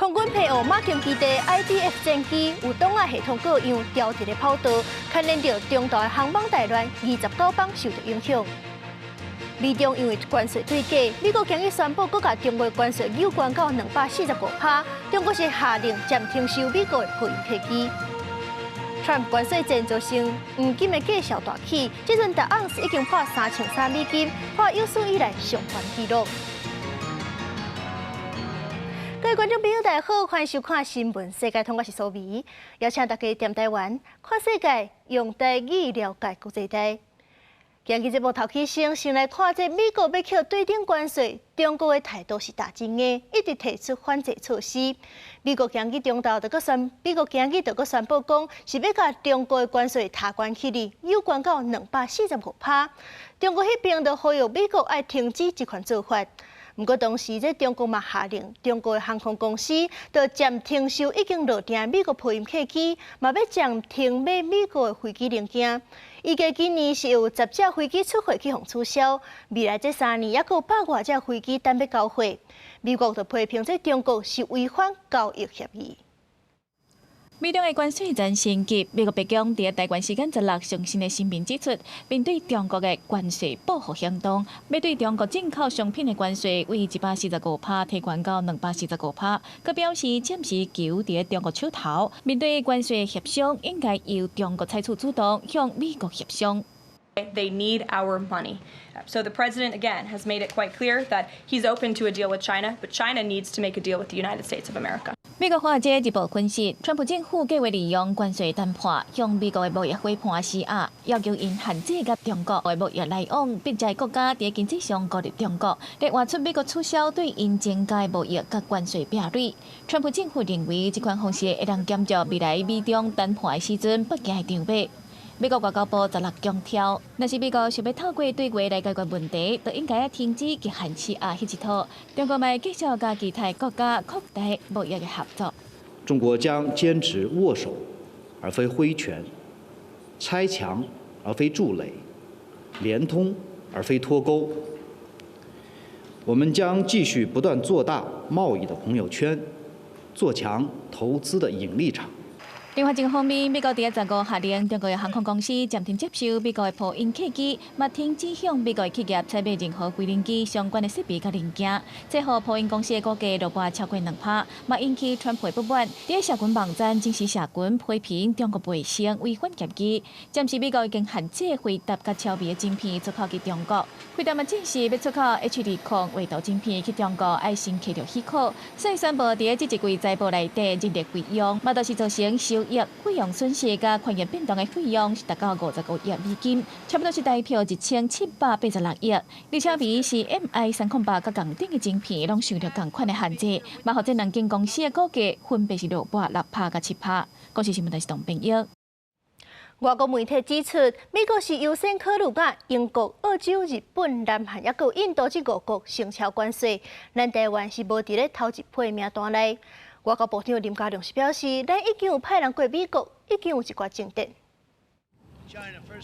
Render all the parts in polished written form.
空軍批予馬經基地 IDF 戰機有擋仔系統過樣調佇咧跑道，牽連著中東的航班大亂，29班受著影響。美中因為關稅對決，美國今日宣布閣共中國關稅又懸到245%，中國是下令暫停收美國的波音客機。川普關稅戰造成黃金的價數大起，這陣逐盎司已經破3300美金，破有史以來上懸紀錄。各位觀眾朋友，大家好，歡迎收看《新聞世界通》，我是蘇美，邀請大家踮台灣看世界，用台語了解國際大。今日節目頭起先，先來看這美國欲扣對等關稅，中國的態度是大真硬，一直提出反制措施。美國今日就閣宣布講，是欲共中國的關稅提懸起來，又懸到245%。中國彼邊就呼籲美國愛停止這款做法。毋過同時，這中國嘛下令中國的航空公司就暫停收已經落訂美國波音客機，嘛欲暫停買美國的飛機零件。預計今年是有10架飛機出貨去予取消，未來這3年猶閣有百外架飛機等欲交貨。美國就批評這中國是違反交易協議。美中的關稅戰升級，美國白宮佇台灣時間16上新的聲明指出，面對中國的關稅報復行動，欲對中國進口商品的關稅為145%提懸到245%，閣表示暫時球佇中國手頭。面對關稅協商，應該由中國採取主動向美國協商。 They need our money. So the president, again, has made it quite clear that he's open to a deal with China, but China needs to make a deal with the United States of America. 美國華爾街日報分析，川普政府計劃利用關稅談判向美國的貿易夥伴施壓，要求𪜶限制佮中國的貿易來往，逼這國家佇經濟上孤立中國，來換取美國取消對𪜶增加貿易佮關稅壁壘。川普政府認為這款方式會當減少未來美中談判的時陣，北京會讓步。美國外交部十六強調，若是美國想欲透過對話來解決問題，就應該愛停止極限施壓彼一套。中國嘛會繼續佮其他國家擴大貿易的合作。中國將堅持握手而非揮拳，拆牆而非築壘，聯通而非脫鈎。我們將繼續不斷做大貿易的朋友圈，做強投資的引力場。另外一個方面，美國佇15下令中國的航空公司暫停接收美國的波音客機，嘛停止向美國的企業採買任何飛行機相關的設備佮零件，這予波音公司的股價落跌超過2%，嘛引起川普不滿。佇社群網站證實社群批評中國賣商違反協議，暫時美國已經限制輝達佮超微的晶片出口去中國。輝達嘛證實欲出口 H20畫圖晶片去中國，愛先取著許可，所以宣布佇這一季財報內底人力費用，嘛都是造成收益費用損失佮寬額變動的費用是達到55億美金，差不多是台票1786億。而超微是 MI308佮仝等的晶片，攏受著仝款的限制，嘛予這兩間公司的股價分別是落跌6%佮7%。公視新聞台是董編譯。外國媒體指出，美國是優先考慮佮英國、澳洲、日本、南韓猶閣印度這五國升超關稅，咱台灣是無佇咧頭一批名單內。外交部長林佳龍是表示，咱已經有派人過美國，已經有一寡進展。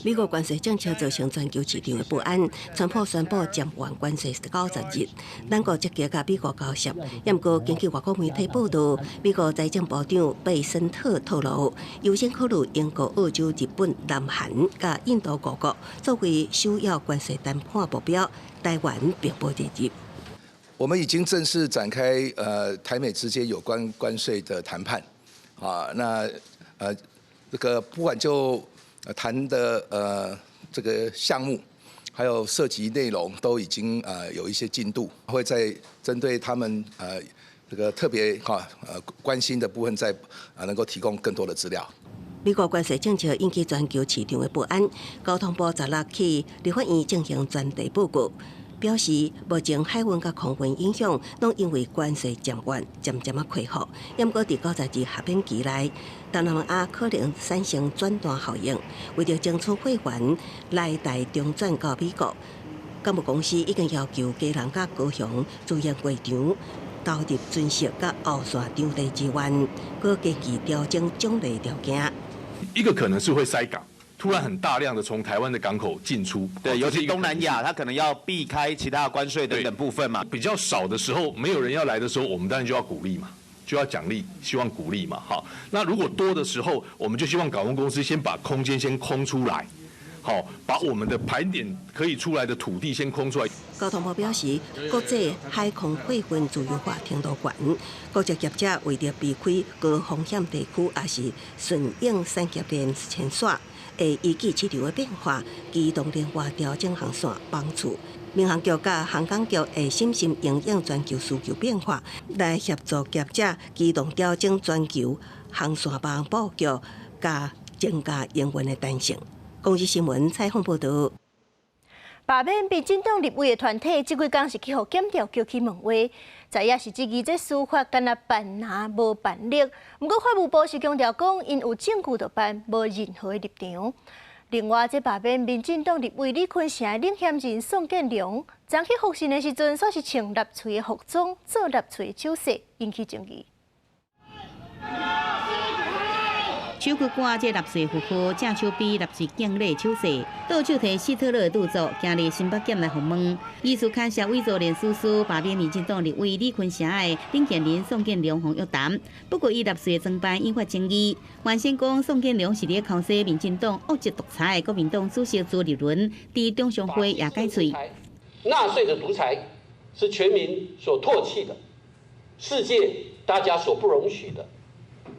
美國關稅政策造成全球市場的不安，川普宣布減緩關稅90日，咱國積極佮美國交涉。毋過根據外國媒體報道，美國財政部長貝森特透露，優先考慮英國、澳洲、日本、南韓佮印度五國作為首要關稅談判目標，台灣並無列入。我們已經正式展開台美之間有關關稅的談判，啊，那這個不管就談的這個項目，還有涉及內容，都已經有一些進度，會再針對他們這個特別哈關心的部分，再能夠提供更多的資料。美國關稅政策引起全球市場的不安，交通部十六去立法院進行專題報告，表示目前海運佮空運影響，攏因為關稅漸緩，漸漸仔恢復。毋過佇90日豁免期內，東南亞可能產生轉單效應，為著爭取貨源來台中轉到美國，港務公司已經要求基隆佮高雄自營櫃場投入船隻佮後線場地資源，閣積極調整獎勵條件。一個可能是會塞港。突然很大量的從台灣的港口進出，對，尤其東南亞，它可能要避開其他關稅等等部分嘛。比較少的時候，沒有人要來的時候，我們當然就要鼓勵嘛，就要獎勵，希望鼓勵嘛，好。那如果多的時候，我們就希望港空公司先把空間先空出來，好，把我們的盤點可以出來的土地先空出來。交通部表示，國際海空貨運自由化程度懸，國際業者為著避開高風險地區，抑是順應產業鏈遷徙，會依據市場的變化，機動靈活調整航線班次。民航局佮航港局會審慎因應全球需求變化，來協助業者機動調整全球航線網布局，佮增加營運的彈性。公視新聞採訪報導。罷免民進黨立委的團體，這幾工是去予檢調叫去問話，知影是質疑這司法敢若辦拿無辦力。毋過法務部是強調講，𪜶有證據就辦，無任何的立場。另外，這罷免民進黨立委李坤城的領銜人宋建良，昨去復審的時陣，煞是穿納粹的服裝做納粹的手勢，引起爭議。手閣掛這納粹符號，正手比納粹敬禮手勢，倒手提希特勒的著作，行入新北檢來訪問。疑似牽涉偽造連署書，罷免民進黨立委李坤城的領銜人宋建良予約談。不過，伊納粹的裝扮引發爭議。原先講宋建良是佇咧剾洗民進黨惡質獨裁的國民黨主席朱立倫，佇中常會也改喙。納粹的獨裁是全民所唾棄的，世界大家所不容許的。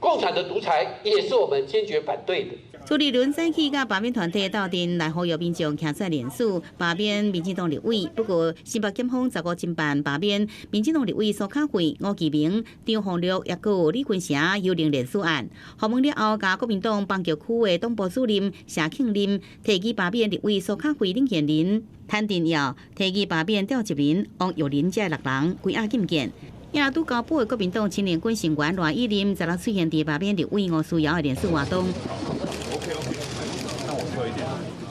共產的獨裁也是我們堅決反對的。朱立倫早起佮罷免團體鬥陣來呼籲民眾站出來連署罷免民進黨立委。不過，新北檢方15偵辦罷免民進黨立委蘇卡慧、吳其明、張宏陸，抑閣有李坤城幽靈連署案。訪問了後，共國民黨板橋區的黨部主任謝慶林提議罷免立委蘇卡慧領銜人譚振耀，提議罷免趙一鳴、王玉林這六人，規案禁見。也拄交保的國民黨青年軍成員賴以林，十六出現佇罷免立委吳思瑤的連署活動。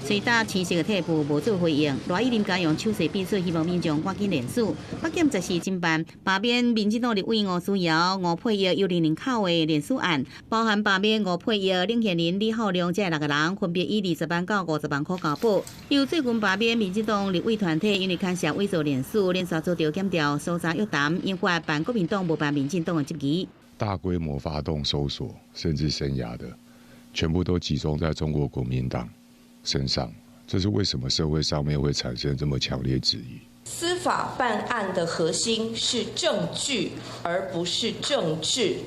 隨搭青色的退步無做回應，賴以林共用手勢比出，希望民眾趕緊連署。北檢14偵辦罷免民進黨立委吳思瑤、吳佩玉幽靈人口的連署案，包含罷免吳佩玉、領銜人李浩亮這六個人，分別以20萬到50萬箍交保。又最近罷免民進黨立委團體，因為牽涉偽造連署，連續遭著檢調搜查約談，引發辦國民黨無辦民進黨的質疑。大規模發動搜索，甚至生涯的，全部都集中在中國國民黨身上，這是為什麼社會上面會產生這麼強烈質疑？司法辦案的核心是證據，而不是政治。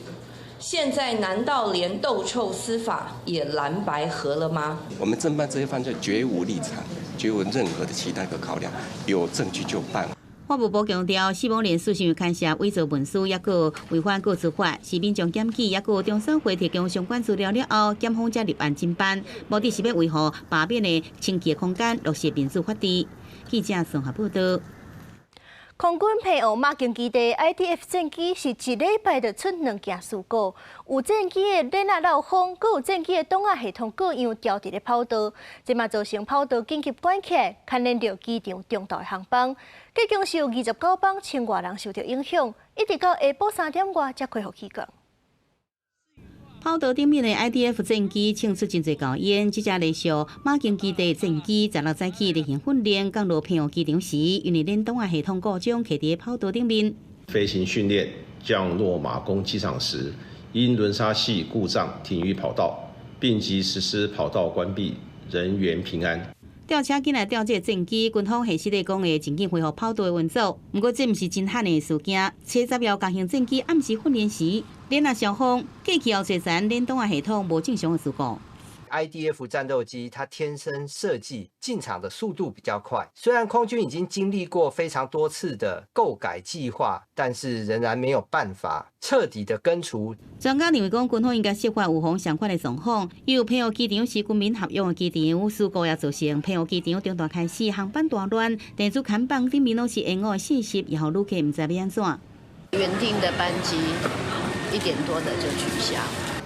現在難道連鬥臭司法也藍白合了嗎？我們偵辦這些犯罪絕無立場，絕無任何的其他的考量，有證據就辦。法務部強調，死亡連署是因為牽涉偽造文書，抑閣違反告知法，是民眾檢舉，抑閣中選會提供相關資料了後，檢方才立案偵辦，目的是欲維護罷免的清潔空間，落實民主法治。記者綜合報導。空軍澎湖馬經基地 IDF 戰機是一禮拜就出兩件事故，有戰機的鏈仔漏風，閣有戰機的擋仔系統各樣掉佇咧跑道，這嘛造成跑道緊急關起來，牽連著機場中晝的航班，計共是有29班千外人受著影響，一直到下晡3點外才恢復起降。跑道頂面的 IDF 戰機衝出真濟厚煙，這隻類似馬經基地戰機，十六早起例行訓練降落澎湖機場時，因為連擋仔系統故障，卡佇跑道頂面。飛行訓練降落馬公機場時，因輪剎器故障停於跑道，並即實施跑道關閉，人員平安。吊車進來吊這個戰機，軍方核實咧講會盡緊恢復跑道的運作。毋過這毋是真罕的事件。七十號共型戰機暗時訓練時，連啊消風過去後濟層連擋仔系統無正常的事故。 IDF 戰鬥機它天生設計進場的速度比較快，雖然空軍已經經歷過非常多次的購改計劃，但是仍然沒有辦法徹底的根除。專家認為講，軍方應該設法預防相款的狀況。由澎湖機場是軍民合用的機場，事故也造成澎湖機場中斷開始航班大亂，電子看板頂面攏是延誤的信息，予旅客毋知欲按怎。原定的班機1點多的就取消。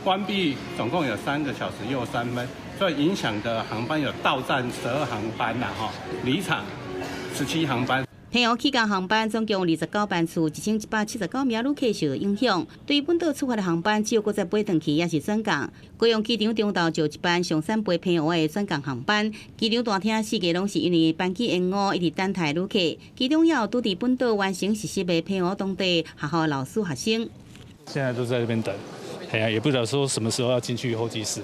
關閉總共有3個小時又3分，所以影響的航班有到站12航班啦，哈，離場17航班。澎湖起降航班總共29班次，1179名旅客受影響。對本島出發的航班，只有閣再飛轉去，抑是轉降。高雄機場中晝就一班松山飛澎湖的轉降航班。機場大廳四界攏是因為班機延誤，一直等待旅客。機場也有拄佇本島完成實習的澎湖當地學校老師學生。現在都在這邊等，哎呀，也不知道說什麼時候要進去候機室。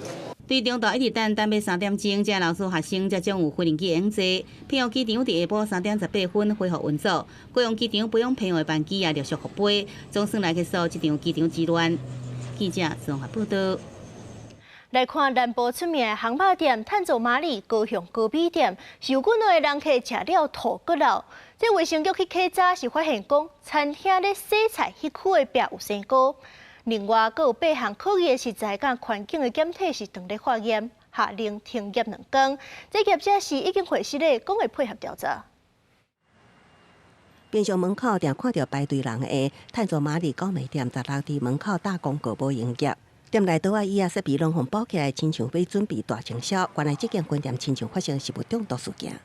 對中途一直等等欲3點鐘，才老師學生才將有飛行機會坐。屏陽機場佇下晡3點18分恢復運作，高雄機場飛往屏陽的班機也陸續復飛，總算來結束這場機場之亂。記者綜合報道。來看南部出名的烘肉店，炭做馬里高雄高美店，是有幾若个人客食了吐骨瘻。這衛生局去稽查是發現講，餐廳咧洗菜彼區的壁有生菇。另外，閣有八項可疑的食材佮環境的檢體是當咧化驗，下令停業2工。這業者是已經回實咧，講會配合調查。平常門口定看著排隊人的炭做馬里高美店，16佇門口打廣告無營業。店內桌仔椅仔設備攏予包起來，親像欲準備大清掃。原來這間分店親像發生食物中毒事件。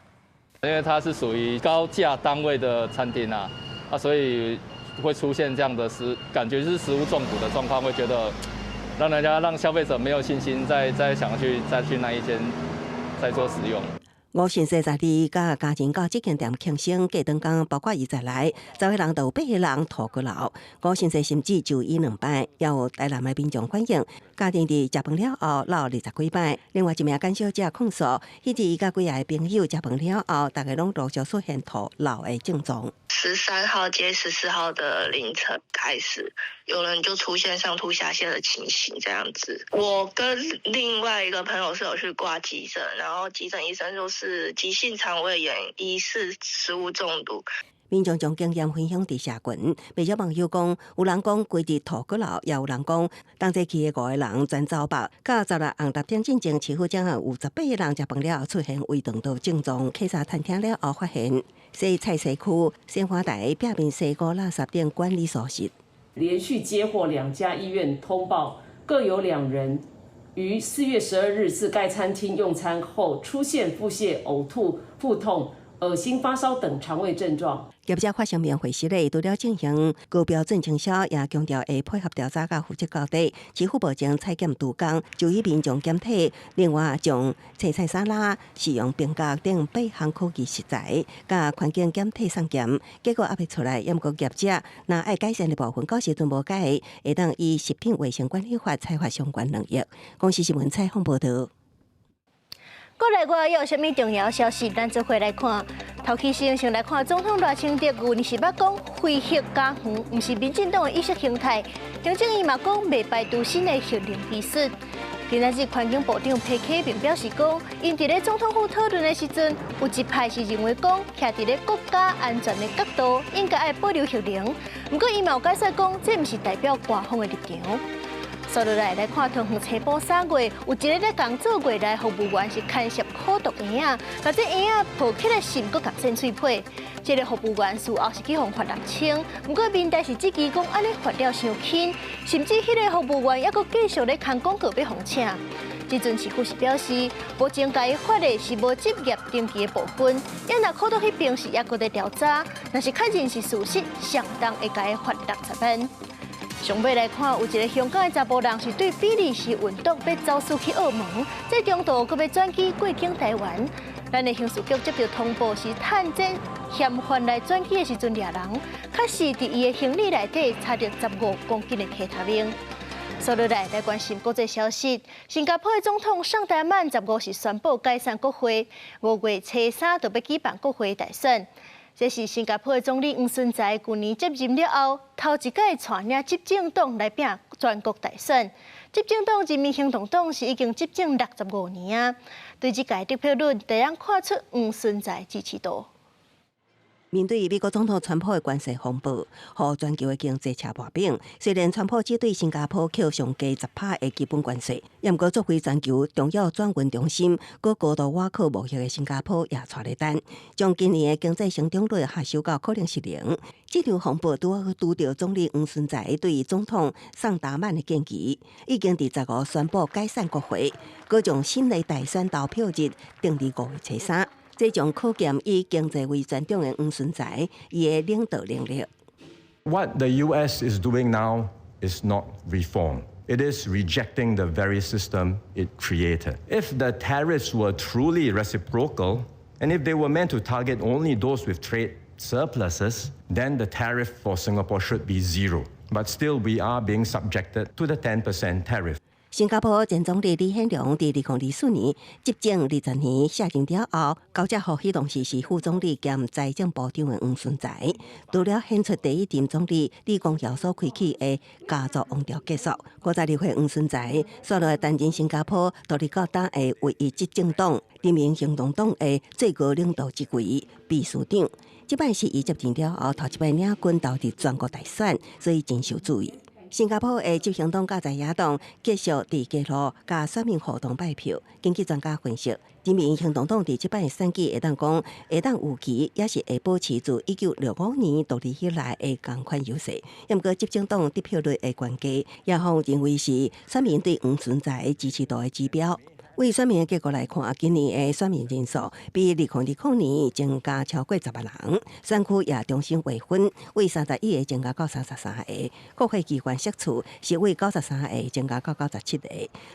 因為它是屬於高價單位的餐廳啊，啊，所以會出現這樣的食，感覺是食物中毒的狀況，會覺得讓人家讓消費者沒有信心再想去再去那一間再做使用。吳先生十二佮家人到這間店慶生，過當工包括伊在內，10個人就有八個人吐骨瘻。吳先生甚至就醫兩擺，也有台南的民眾反映，家庭佇食飯了後瘻20幾擺。另外一名簡小姐控訴，彼日伊佮幾个朋友食飯了後，逐家攏陸續出現吐瘻的症狀。 13號接14號的凌晨開始，有人就出現上吐下瀉的情形，這樣子。我跟另外一個朋友是有去掛急診，然後急診醫生就是急性腸胃炎，疑似食物中毒。民眾將經驗分享佇社群，不少網友講，有人講規日吐骨瘻，也有人講同齊去的五個人全走飽。到16紅六點進前，市府總有18個人食飯了後出現胃腸道症狀，稽查餐廳了後發現洗菜西區鮮花台壁面西瓜垃圾等管理疏失。連續接獲兩家醫院通報，各有兩人於4月12日自該餐廳用餐後出現腹瀉、嘔吐、腹痛、噁心、發燒等腸胃症狀。業者發聲明回實咧，除了進行高標準清掃，也強調會配合調查佮負責到底。市府目前採檢督工，就以民眾檢體，另外將青菜沙拉、食用冰格等八項可疑食材，佮環境檢體送檢，結果猶未出來。毋過業者若愛改善的部分，到時陣無改，會當依食品衛生管理法裁罰相關兩億。公視新聞採訪報導。國內外有啥物重要消息？咱做伙來看。頭起先先來看總統賴清德舊年是捌講非核家園，毋是民進黨的意識形態。行政院嘛講袂排除新的核能技術。今仔日環境部長彭啟明表示講，𪜶佇咧總統府討論的時陣，有一派是認為講，徛佇咧國家安全的角度，應該愛保留核能。毋過伊嘛有解釋講，這毋是代表官方的立場。紲落來來看，桃園青埔3月有一个咧工作月內服務員是牽涉苦毒嬰仔，共這嬰仔抱起來擤閣共擤喙皮。這个服務員事後是去予罰6000，毋過民代是質疑講按呢罰了傷輕，甚至彼个服務員猶閣繼續咧空廣告欲予請。這陣市府是表示，目前共伊罰的是無執業登記的部分，抑若苦毒彼邊是猶閣咧調查，若是確認是事實，相當會共伊罰60萬。上尾來看，有一个香港的查埔人是對比利時運毒欲走私去澳門，這中途閣欲轉機過境台灣。咱的刑事局接到通報，是趁這嫌犯來轉機的時陣掠人，確實佇伊的行李內底查著15公斤的 K 他命。紲落來來關心國際消息，新加坡的總統尚達曼15是宣布解散國會，5月初3就欲舉辦國會大選。這是新加坡的總理黃循財舊年接任了後，頭一擺帶領執政黨來拚全國大選。執政黨人民行動黨是已經執政65年啊，對這屆得票率，會當看出黃循財支持度。面對美國總統川普的關稅風暴，予全球的經濟車破冰。雖然川普只對新加坡扣上低10趴的基本關稅，毋過作為全球重要轉運中心，閣高度倚靠貿易的新加坡也𤆬咧等，將今年的經濟成長率下修到可能是零。這場風暴拄好拄著總理黃循財對總統尚達曼的建議，已經佇15宣布解散國會，閣將新的大選投票日定佇5月初3。這將考驗以經濟為專長的黃循財伊的領導能力。 What the US is doing now is not reform. It is rejecting the very system it created. If the tariffs were truly reciprocal, and if they were meant to target only those with trade surpluses, then the tariff for Singapore should be zero. But still, we are being subjected to the 10% tariff. 新加坡前總理李顯龍佇2024年執政20年卸任了後，交接予彼當時是副總理兼財政部長的黃循財。除了顯出第一任總理李光耀所開啟的家族王朝結束，52歲黃循財煞落來擔任新加坡獨立到今的唯一執政黨人民行動黨的最高領導職位秘書長。這擺是伊接任了後頭一擺領軍投入全國大選，所以真受注意。新加坡的執行黨佮在野黨繼續佇街路佮選民互動拜票。根據專家分析，人民行動黨佇這擺選舉會當講會當預期，也是會保持自1965年獨立以來的仝款優勢。毋過執政黨得票率的懸低，也予認為是選民對黃循財支持度的指標。為選民的結果來看，今年的選民人數比2020年增加超過10萬人，選區也重新劃分，為31個增加到33個，國會議員席次是為93個增加到97個。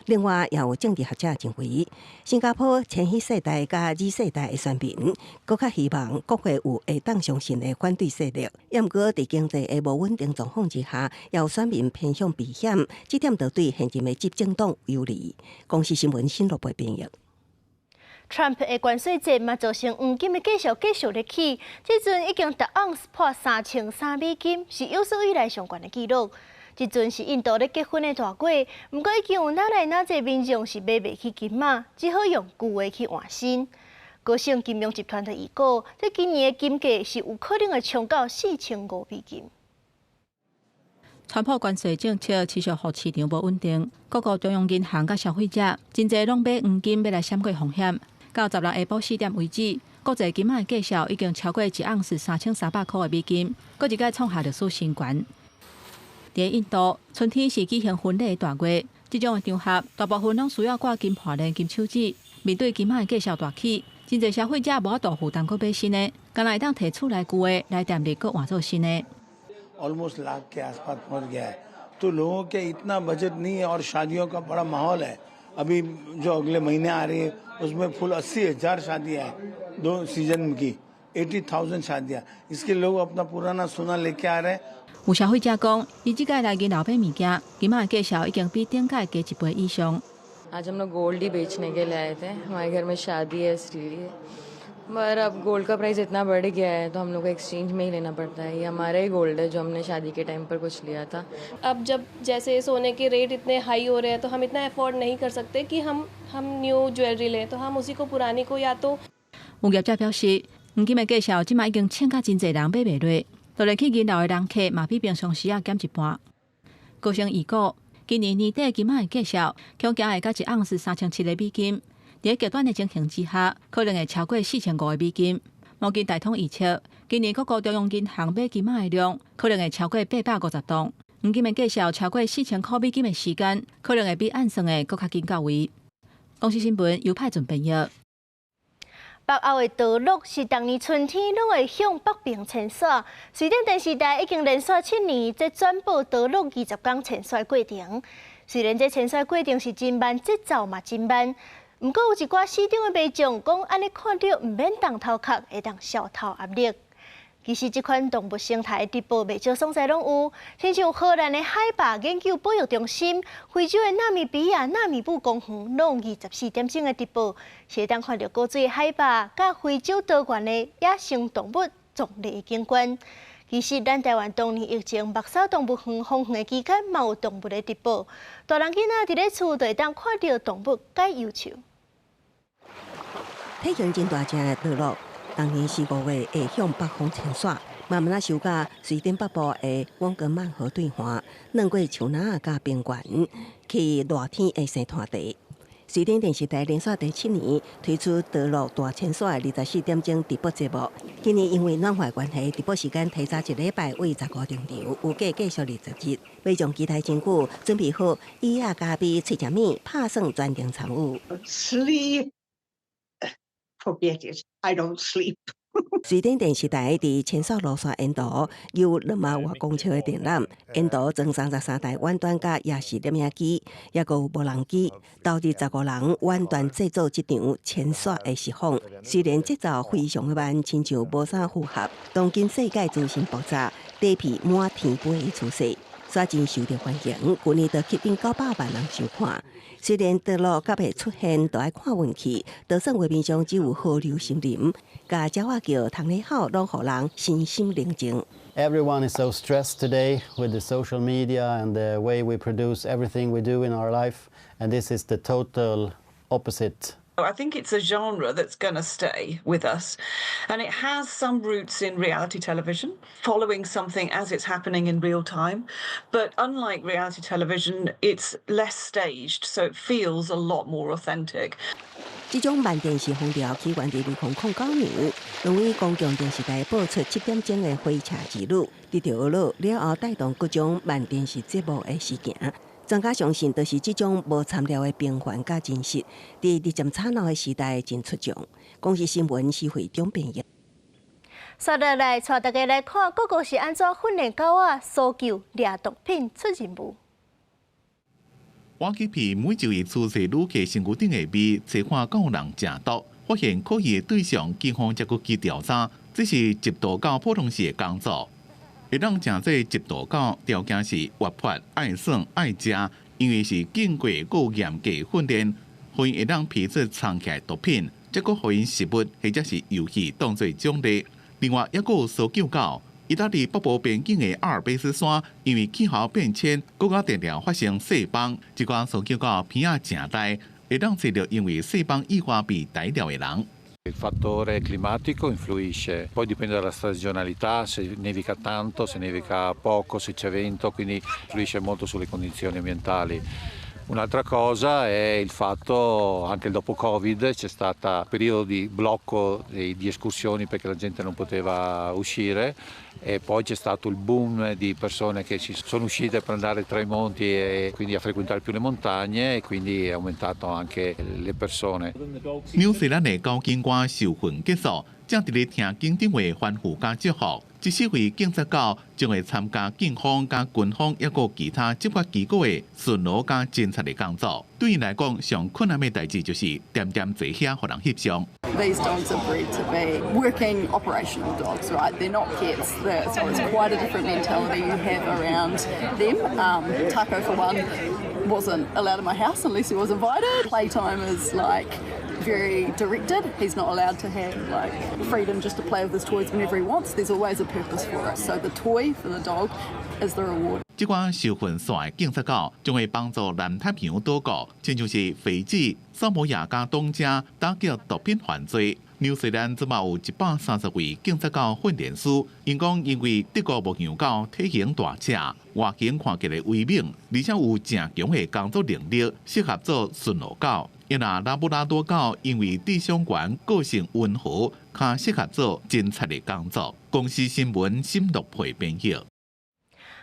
另外，也有政治學者認為，新加坡千禧世代佮 Z 世代的選民，閣較希望國會有會當相信的反對勢力。毋過，佇經濟的無穩定狀況之下，也有選民偏向避險，這點就對現任的執政黨有利。公視新聞新羅編譯。 Trump 的關稅戰嘛，造成黃金的價數繼續咧起，這陣已經逐盎司破3300美金，是有史以來上懸的紀錄。這陣是印度咧結婚的大月，毋過已經有哪來哪濟民眾是買袂起金仔，只好用舊的去換新。高盛金融集團的預估，這今年的金價是有可能會衝到4500美金。川普關稅政策持續予市場無穩定，各國中央銀行佮消費者真濟攏買黃金欲來閃過風險。到16下晡4點為止，國際金仔的價數已經超過一盎司3300箍的美金，閣一擺創下歷史新高。佇印度，春天是舉行婚禮的大月，這種的場合，大部分攏需要掛金項鏈、金手指。面對金仔的價數大起，真濟消費者無法度負擔閣買新的，干焦會當提厝內舊的來墊入閣換做新的。 Almost lakh के आसपास पहुंच गया है, तो लोगों के इतना बजट नहीं है और शादियों का बड़ा माहौल है। अभी जो अगले महीने आ रही है, उसमें फुल 80,000 शादियां हैं, दो सीजन की 80,000 शादियां। इसके लोग अपना पुराना सोना लेके आ रहे हैं। 有消費者講，伊這擺來銀樓買物件，金仔的價數已經比頂擺加一倍以上。 आज हम लोग गोल्ड ही बेचने के लिए आए थे। हमारे घर में शादी है, इसलिए। पर अब गोल्ड का प्राइस इतना बढ़ गया है, तो हम लोग को एक्सचेंज में ही लेना पड़ता है। ये हमारा ही गोल्ड है, जो हमने शादी के टाइम पर कुछ लिया था। अब जब जैसे सोने के रेट इतने हाई हो रहे हैं, तो हम इतना अफोर्ड नहीं कर सकते कि हम न्यू ज्वेलरी लें, तो हम उसी को पुरानी को या तो 有業者表示，黃金的價數這馬已經衝甲真濟人買袂落，就連去銀樓的人客嘛比平常時仔減一半。高盛預估，今年年底金仔的價數恐驚會到一盎司3700個美金。佇極端的情形之下，可能會超過4500個美金。摩根大通預測，今年各國中央銀行買金仔的量可能會超過850噸。黃金的價數超過4000箍美金的時間，可能會比按算的閣較緊到位。公視新聞，尤派準編譯。北歐的麇鹿是逐年春天攏會向北邊遷徙。瑞典電視台已經連續7年在轉播麇鹿20工遷徙過程。雖然這遷徙過程是真慢，節奏嘛真慢，毋過有一寡死忠的民眾講，按呢看著毋免動頭殼，會當消頭壓力。其實這款動物生態直播袂少所在攏有，親像荷蘭的海豹研究保育中心、非洲的納米比亞納米布公園，攏有24點鐘的直播，是會當看著古錐的海豹，佮非洲多元的野生動物壯麗的景觀。其實，咱台灣當年疫情木柵動物園封園的期間，嘛有動物的直播，大人囡仔佇咧厝就會當看著動物解憂愁。體型真大隻的麇鹿，逐年四五月會向北方遷徙，慢慢仔收佮瑞典北部的翁格曼河對岸，鑽過樹林佮平原，去熱天的生湠地。瑞典電視台連續第七年推出麇鹿大遷徙的24點鐘直播節目。今年因為暖化關係，直播時間提早一禮拜，為15登場，預計繼續20日。民眾期待真久，準備好椅仔、咖啡、脆食物，拍算全程參與。 Sleep, forget it. I don't sleep. 瑞典電視台佇遷徙路線沿途有2萬外公尺的電纜，沿途裝33台遠端佮夜視攝影機，抑閣有無人機，投入15人遠端製作這場遷徙的實況。雖然節奏非常的慢，親像無啥負荷。當今世界資訊爆炸，底片滿天飛的趨勢，煞真受著歡迎，舊年就吸引900萬人收看。雖然墮落猶未出現，都愛看運氣，就算畫面上只有河流森林，佮鳥仔叫、蜂咧吼，攏予人身心寧靜。 Everyone is so stressed today with the social media and the way we produce everything we do in our life, and this is the total opposite. I think it's a genre that's going to stay with us, and it has some roots in reality television, following something as it's happening in real time. But unlike reality television, it's less staged, so it feels a lot more authentic. 這種慢電視風潮起源佇2009年，兩位公共電視台播出7點鐘的火車之旅，得著呵咾了後，帶動各種慢電視節目的事件。專家相信，就是這種無摻料的平凡佮真實，佇日漸吵鬧的時代真出眾。公視新聞施惠中編譯。接落來，帶大家來看各國是按怎訓練狗仔搜救掠毒品出任務。瓦基皮每晝會出示旅客身軀頂的味，查看敢有人食毒，發現可疑的對象，警方才閣去調查。這是緝毒狗普通時的工作。會當成做緝毒狗，條件是活潑、愛耍、愛食，因為是經過夠嚴格訓練，予𪜶會當鼻出藏起來毒品，才閣予𪜶食物或者是遊戲當做獎勵。另外，猶閣有搜救狗。意大利北部邊境的阿爾卑斯山，因為氣候變遷，閣較定定發生雪崩。這寡搜救狗鼻仔誠利，會當揣著因為雪崩意外被逮著的人。 Il fattore climatico influisce, poi dipende dalla stagionalità, se nevica tanto, se nevica poco, se c'è vento, quindi influisce molto sulle condizioni ambientali. Un'altra cosa è il fatto, anche dopo Covid, c'è stato un periodo di blocco di escursioni perché la gente non poteva uscire e poi c'è stato il boom di persone che ci sono uscite per andare tra i monti e quindi a frequentare più le montagne e quindi è aumentato anche le persone. 紐西蘭的狗警官受訓結束，正佇咧聽警長的吩咐佮祝福。這四位警察狗將會參加警方、佮軍方，抑閣其他執法機構的巡邏佮偵察的工作。對𪜶來講，上困難的代誌就是恬恬坐遐予人翕相。 These dogs are bred to be working operational dogs, right? They're not pets, so it's quite a different mentality you have around them. Taco, for one, wasn't allowed in my house unless he was invited. Playtime is like very directed. He's not allowed to have like freedom just to play with his toys whenever he wants. There's always a purpose for it. So the toy for the dog is the reward. 這款受訓煞的警察狗將會幫助南太平洋島國，親像是斐濟、薩摩亞佮東加打擊毒品犯罪。紐西蘭這馬有130位警察狗訓練師，𪜶講因為德國牧羊狗體型大隻，外形看起來威猛，而且有誠強的工作能力，適合做巡邏狗。伊若拉布拉多狗因為智商懸、個性溫和，較適合做偵察的工作。公視新聞沈樂培編譯。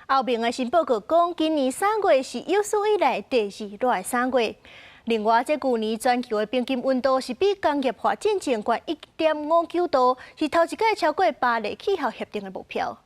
歐盟的新報告講，今年3月是有史以來第二熱的3月。另外，這舊年全球的平均溫度是比工業化進前懸1.59度，是頭一擺超過巴黎氣候協定的目標。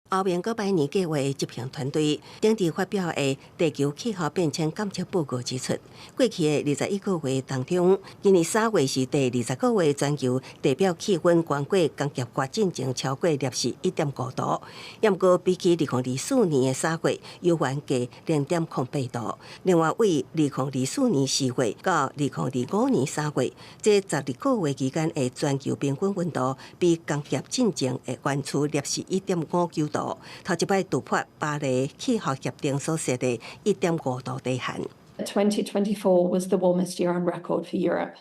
歐盟閣百年計畫執行團隊頂日發表的地球氣候變遷監測報告指出，過去的21個月當中，今年三月是第20個月全球地表氣溫懸過工業化進前超過攝氏1.5度。毋過比起2024年的三月，猶原低0.08度。另外，對2024年4月到2025年3月這12個月期間的全球平均溫度，比工業進前的懸出攝氏1.59度。頭一擺突破巴黎氣候協定所設的1.5度底限。 2024 was the warmest year on record for Europe.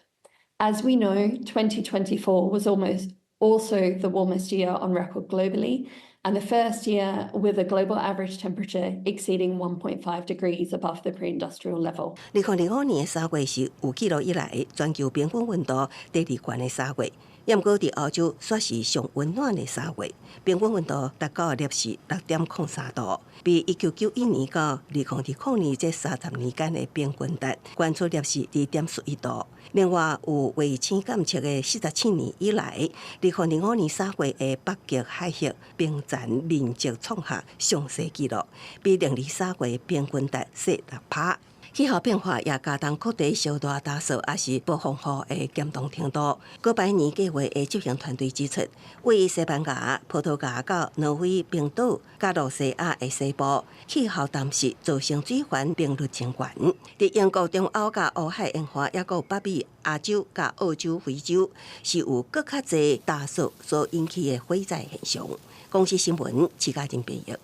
As we know, 2024 was almost also the warmest year on record globally, and the first year with a global average temperature exceeding 1.5 degrees above the pre-industrial level. 2025年的3月是有記錄以來全球平均溫度第二懸的三月。毋過佇歐洲煞是上溫暖的三月，平均溫度達到攝氏6.03度，比1991年到2020年這30年間的平均值懸出攝氏2.41度。另外，有衛星監測的47年以來，2025年3月的北極海域冰層面積創下上細紀錄，比歷年三月平均值細6趴。氣候變化也加重各地燒熱大雪，抑是暴風雨的嚴重程度。哥白尼計畫的執行團隊指出，位西班牙、葡萄牙到挪威、冰島、佮露西亞的西部，氣候凍蝕造成水環頻率增懸。佇英國中歐佮烏海沿岸，抑閣有北美、亞洲佮澳洲、非洲，是有閣較濟大雪所引起的火災現象。公視新聞，徐嘉貞編譯。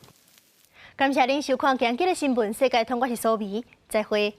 感謝您收看今日的新聞世界通，我是蘇美，再會。